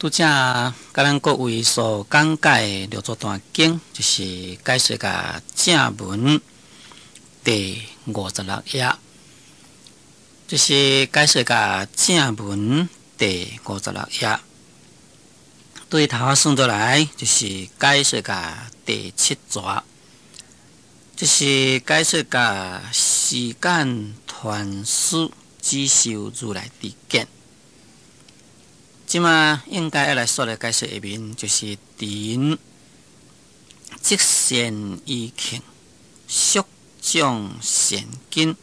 拄才佮咱各位所講解的六祖壇經，就是解說共正文第56頁，就是解說共正文第五十六頁。對頭仔算落來，就是解說共第七逝，就是解說共時間傳輸只受如來知見。這馬應該愛來說來解說下面，就是陳積善疑慶，速種善根，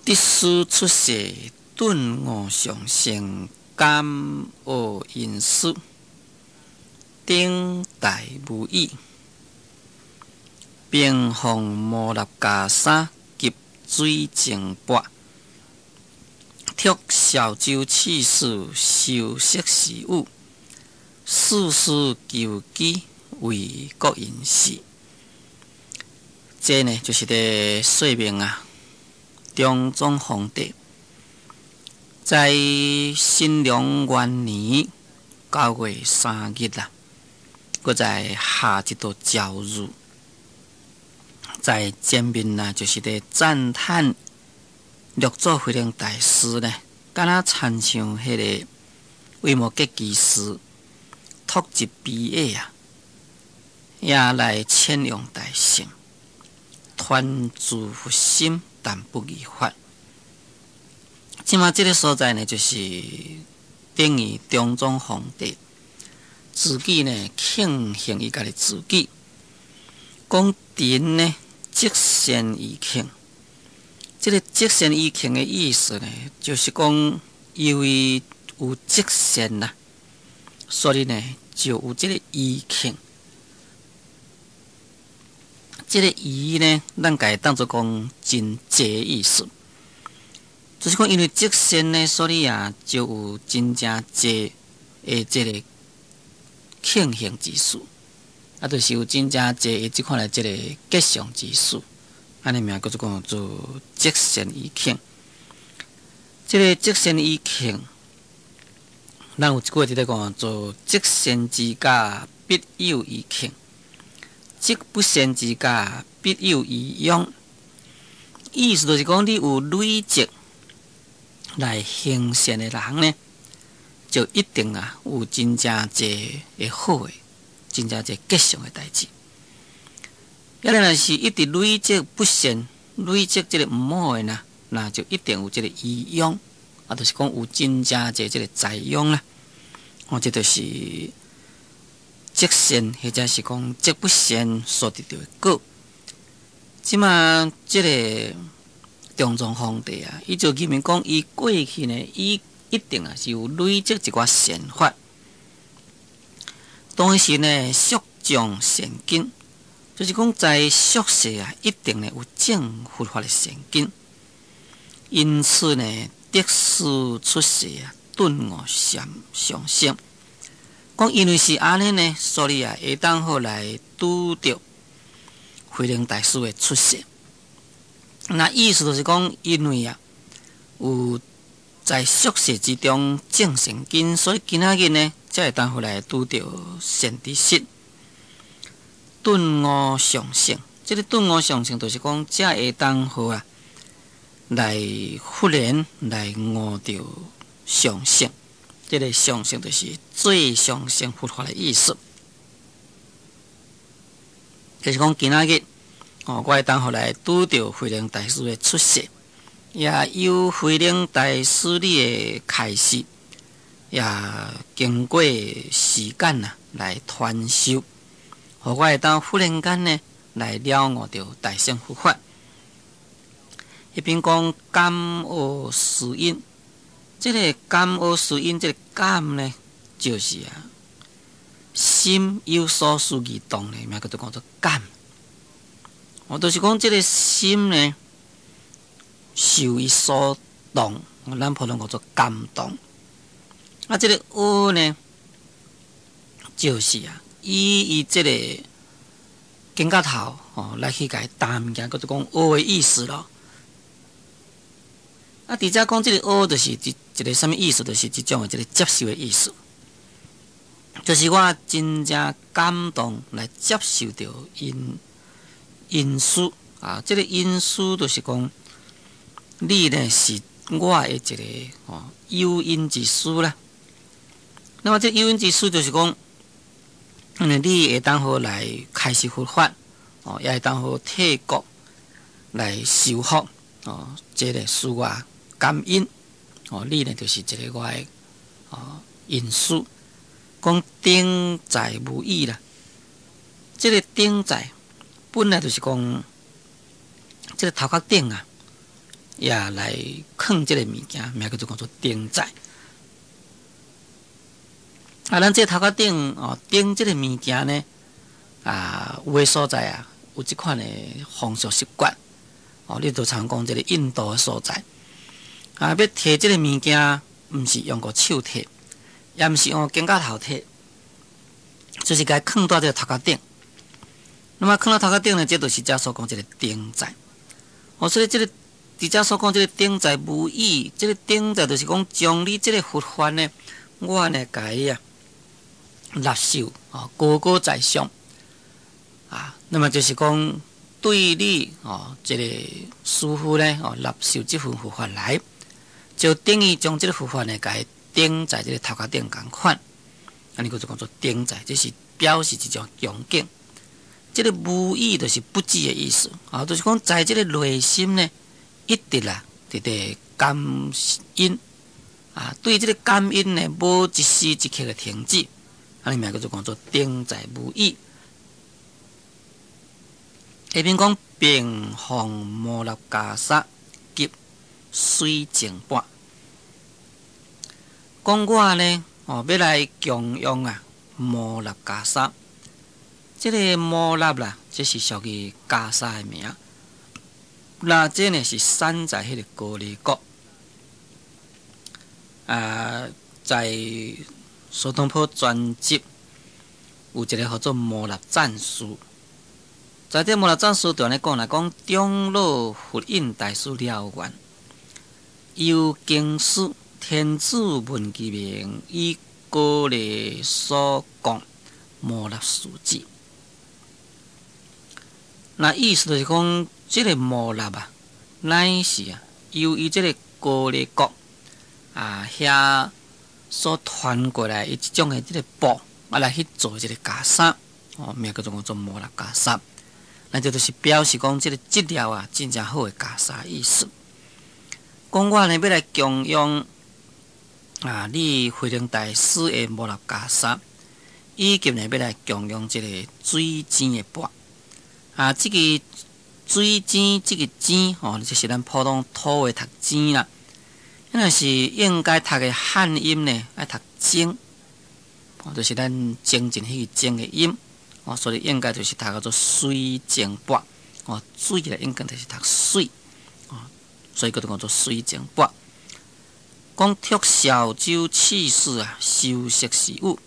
得師出世頓悟上乘，感惡因師，頂戴無已，平放摩納袈裟及水淨缽。託紹州刺史修飾事務，事事求機為國人事。這呢，就是咧說明啊，中宗皇帝在新良元年9月3日啊，閣再下一道詔諭，在前面啊，就是咧讚歎六祖慧能大師呢，敢若親像彼个維摩詰居士托一悲下啊，也來宣揚大乘，傳自佛心，但不異法。這馬這个所在呢，就是等於中宗皇帝自己呢，慶幸伊家己自己，講陳呢積善疑慶。這个積善疑慶的意思呢，就是講因為有積善啦，所以呢就有這个疑慶。這个疑呢，咱共伊當做講真濟的意思，就是講因為積善呢，所以啊就有真正濟的這个慶幸之事，啊，就是有真正濟的這款的這个吉祥之事。按呢名叫做講做積善疑慶。這个積善疑慶，咱有一句話佇咧講做積善之家必有餘慶，積不善之家必有餘殃。意思就是講，你有累積來行善的人呢，就一定啊有真正濟的好的，真正濟吉祥的代誌。抑若是一直累積不善，累積這个毋好的呢，那就一定有這个餘殃，啊，就是講有真正濟這个災殃啦。哦，這就是積善或者是講積不善所得著的果。這馬這个中宗皇帝啊，伊就認為講，伊過去呢，伊一定啊是有累積一寡善法，當時呢，速種善根。就是講，在俗世啊，一定呢有種佛法的善根，因此呢，得師出世啊，頓悟上上乘。講因為是按呢呢，所以啊，會當好來拄著慧能大師的出世。那意思就是講，因為啊，有在俗世之中種善根，所以今仔日呢，才會當好來拄著善知識。頓悟上乘，這个頓悟上乘就是講，才會當好啊，來忽然來悟著上乘。這个上乘就是最上乘佛法的意思。就是講今仔日，哦，我會當好來拄著慧能大師的出世，也有慧能大師你的開示，也經過時間啊來傳授。予我會當忽然間呢，來了悟著大乘佛法。彼邊講感惡師因，這个感惡師因，這个感呢，就是啊，心有所思而動呢，名叫做講做感。我就是講這个心呢，受伊所動，咱普通講做感動。啊，這个惡呢，就是啊，以伊這个肩胛頭哦來去共伊擔物件，叫做講惡的意思咯。啊，佇遮講這个惡，就是一一个啥物意思？就是這種的這个接受的意思。就是我真正感動來接受著恩恩師啊！這個恩師就是講，你呢是我的一個哦誘因之師啦。那麼這誘因之師就是講，因為你會當好來開示佛法，哦，也會當好替國來修福，哦，這個使我感恩，哦，你呢就是一個我的哦恩師。講頂在無語啦，這個頂在本來就是講，這個頭殼頂啊，也來囥這個物件，名叫做講做頂在。啊，咱這頭殼頂哦，頂這個物件呢，啊，有的所在啊，有這款的風俗習慣，哦，你就常講這個印度的所在，啊，欲提這個物件，毋是用個手提。也毋是用肩胛頭提，就是共伊囥佇這個頭殼頂。那麼囥佇頭殼頂呢，這就是遮所講這個頂在。哦，所以這個佇遮所講這個頂在無語，這個頂在就是講將你這個佛法呢，我呢共伊啊納受哦，高高在上啊。那麼就是講對你哦，這個師父呢哦，納受這份佛法來，就等於將這個佛法呢共伊頂在這個頭殼頂仝款，按呢叫做講做頂在，這是表示一種恭敬。這個無語就是不止的意思，啊，就是講在這個內心呢，一直啊，佇咧感恩，啊，對這個感恩呢，無一時一刻的停止，按呢名叫做講做頂在無語。下面講並奉摩納袈裟及水淨缽。講我呢，哦，欲來供養啊，摩納袈裟。這個摩納啦，這是屬於袈裟的名。那這呢是產在彼個高麗國，啊，在蘇東坡全集有一個號做摩納贊書，在這摩納贊書就按呢講來講，長老佛印大師了願，由經師天子聞其名，以高麗所供摩納樹子。那意思就是講，這個摩納啊，乃是啊，由於這個高麗國啊遐所傳過來伊這種的這個布啊來去做這個袈裟，哦，名叫做做摩納袈裟。那這就是表示講這個質料啊，真正好的袈裟意思。講我呢欲來供養啊，你慧能大師的摩納袈裟，以及呢欲來供養這個水晶的缽。啊，這個水晶，這個晶哦，就是咱普通土話讀晶啦。那是應該讀的漢音呢，愛讀精，哦，就是咱精進彼個精的音，哦，所以應該就是讀叫做水晶缽，哦，水咧應該就是讀水，哦，所以叫做做水晶缽。講託紹州刺史啊，修飾寺宇。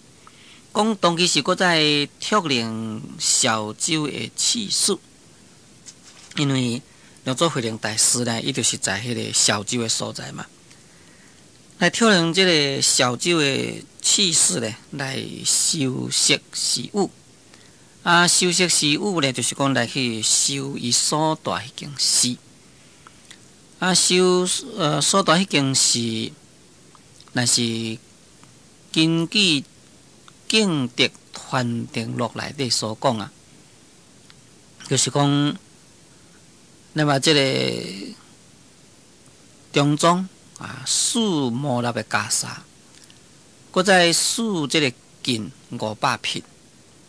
講當其時，閣在託令紹州的刺史，因為六祖慧能大師呢，伊就是在彼個紹州的所在嘛。來託令這個紹州的刺史呢，來修飾寺宇。啊，修飾寺宇呢，就是講來去修伊所住彼間寺。啊，修所住彼間寺，若是根據敬德傳承錄內底所講啊，就是講，那麼這個中宗啊，賜摩納的袈裟，閣再賜這個錦500匹，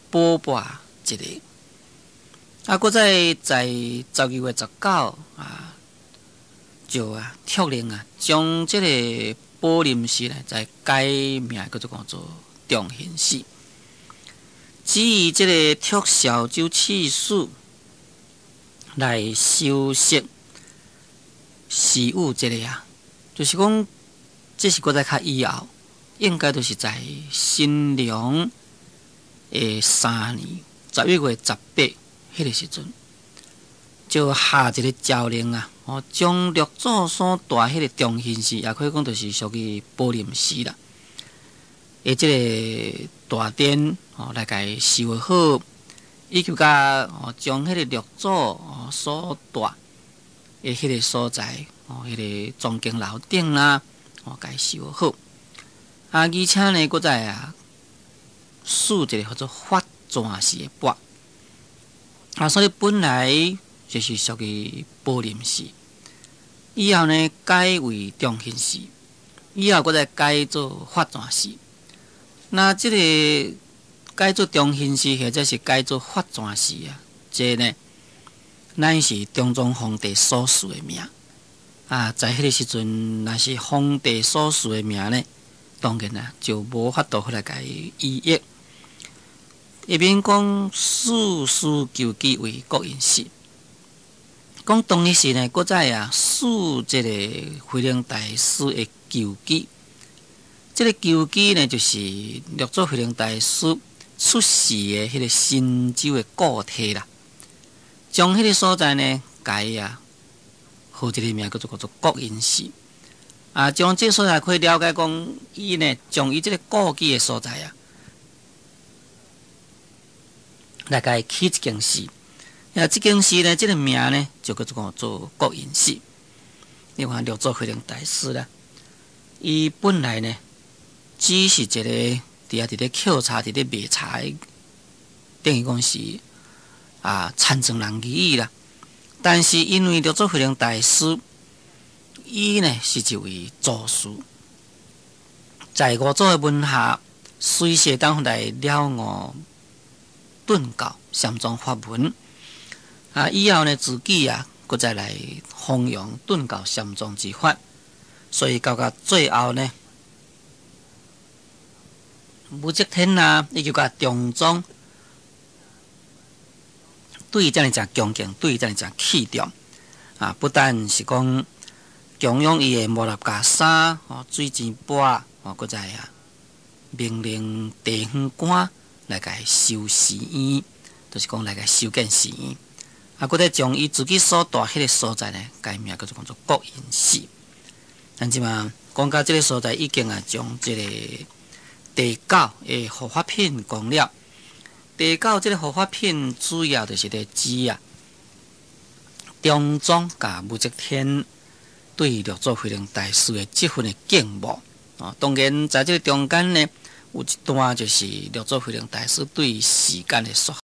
寶缽一個，啊，閣再在12月19啊，就啊託令啊，將這個寶林寺呢，再改名叫做講做長興寺。至於這個託紹州刺史來修飾寺宇這個啊，就是講這是閣再較以後，應該就是在新陽的3年11月18彼個時陣，就下一個詔令啊，哦，將六祖所住彼個長興寺，也可以講就是屬於寶林寺啦。的這个大殿哦來共伊修好，以及共哦將彼个六祖哦所住的彼个所在哦，彼个藏經樓頂啦哦，共伊修好。啊，而且呢，閣再啊，賜一个叫做法泉寺的缽。啊，所以本來就是屬於寶林寺，以後呢改為中興寺，以後閣再改做法泉寺。那這个改做中興寺或者是改做法泉寺啊，這个呢，乃是中宗皇帝所賜的名。啊，在彼个時陣，若是皇帝所賜的名呢，當然啊，就無法度來共伊異議。一面講事事求其為國隱寺，講當時呢，閣再啊，賜這个慧能大師的舊居。這个舊居呢，就是六祖慧能大師出世的彼个神州的故地啦。將彼个所在呢，共伊啊，號一个名叫做叫做國隱寺。啊，將這个所在可以了解講，伊呢將伊這个故居的所在啊，來共伊起一間寺。啊，這間寺呢，這个名呢，就叫做做國隱寺。你看六祖慧能大師啦，伊本來呢，只是一个佇遐佇咧抾柴、佇咧賣柴的，等於講是啊，田庄人而已啦。但是因為六祖慧能大師，伊呢是一位祖師，在五祖的門下，隨時會當來了悟頓教禪宗法門。啊，以後呢自己啊，閣再來弘揚頓教禪宗之法，所以到到最後呢，武則天啊，以及共中宗對伊遮爾誠恭敬，對伊遮爾誠器重啊！不但是講供養伊的摩納袈裟、哦水錢缽，哦，閣再啊命令地方官來共伊修寺院，就是講來共伊修建寺院。啊，閣再將伊自己所住彼个所在呢，改名叫做講做國隱寺。咱這馬講到這个所在，已經啊將這个第九的護法品講了。第九這个護法品主要就是咧指啊，中宗佮武則天對六祖慧能大師的這份的敬慕。哦，當然在這个中間呢，有一段就是六祖慧能大師對時間的說。